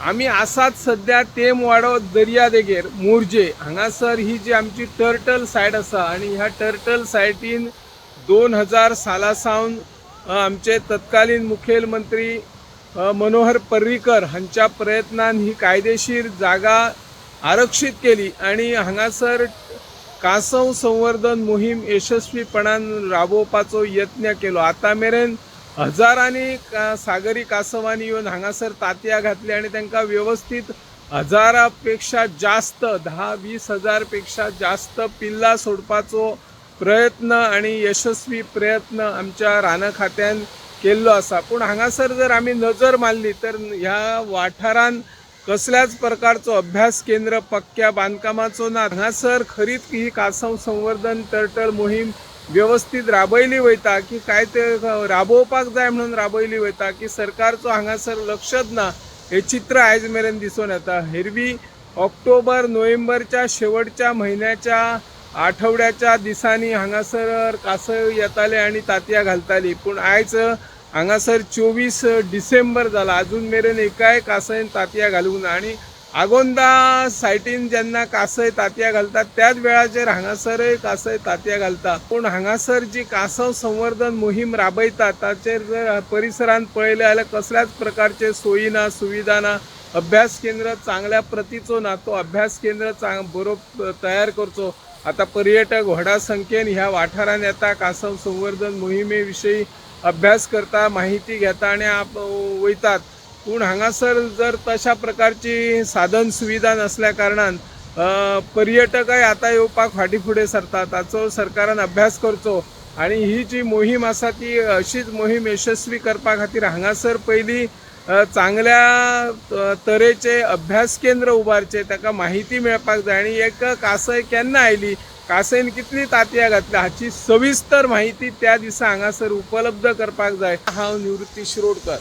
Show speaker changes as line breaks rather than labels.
आमी आसात सद्या तेमवाडो दर्यादेगेर मोरजे हांगासर ही जी आमची टर्टल सायट आसा आनी ह्या टर्टल सायटीन 2000 साला सावन आमचे तत्कालीन मुखेलमंत्री मनोहर पर्रीकर हांच्या प्रयत्नान ही कायदेशीर जागा आरक्षीत केली आनी हांगासर कांसव संवर्धन मोहीम यशस्वीपणान राबोवपाचो यत्न केलो. आतां मेरेन हजारांनी सागरी कांसवांनी येवन हांगासर तांतयां घातली आनी तांकां वेवस्थीत हजारापेक्षा जास्त 10-20 हजार पेक्षा जास्त पिल्लां सोडपाचो प्रयत्न आनी यशस्वी प्रयत्न आमच्या रान खात्यान केल्लो आसा. पूण हांगासर जर आमी नजर मारली तर ह्या वाठारान कसल्याच प्रकारचो अभ्यास केंद्र पक्क्या बांदकामाचो ना. हांगासर खरीच ही कांसव संवर्धन टर्टल मोहीम वेवस्थीत राबयली वयता की काय ते राबोवपाक जाय म्हणून राबयली वयता की सरकारचो हांगासर लक्षच ना हे चित्र आयज मेरेन दिसून येता. हेरवी ऑक्टोबर नोव्हेंबरच्या शेवटच्या म्हयन्याच्या आठवड्याच्या दिसांनी हांगासर कांसव येताले आनी तांतयां घालताली. पूण आयज हांगासर 24 डिसेंबर जाला, अजून मेरेन एकाय कांसयन तांतयां घालूंक ना. आनी आगोंदा सायटीन जेन्ना कांसय तांतयां घालतात त्याच वेळाचेर हांगासरय कांसय तांतयां घालता. पूण हांगासर जी कांसव संवर्धन मोहीम राबयतात ताचेर जर परिसरांत पळयलें जाल्यार कसल्याच प्रकारचे सोयी ना, सुविधा ना, अभ्यास केंद्र चांगल्या प्रतीचो ना. तो अभ्यास केंद्र बरो तयार करचो. आतां पर्यटक व्हडा संख्येन ह्या वाठारांत येता, कांसव संवर्धन मोहिमे विशयी अभ्यास करता, माहिती घेता आनी वयतात. पूण हांगासर जर तशा प्रकारची साधन सुविधा नासल्या कारणान पर्यटकय आतां येवपाक फाटीं फुडें सरता. ताचो सरकारान अभ्यास करचो आनी ही जी मोहीम आसा ती अशीच मोहीम यशस्वी करपा खातीर हांगासर पयलीं चांगल्या तरेचे अभ्यास केंद्र उबारचे, ताका माहिती मेळपाक जाय आनी एक कांसय केन्ना आयली, कांसयन कितली तांतयां घातली हाची सविस्तर माहिती त्या दिसा हांगासर उपलब्ध करपाक जाय. हांव निवृत्ती शिरोडकर.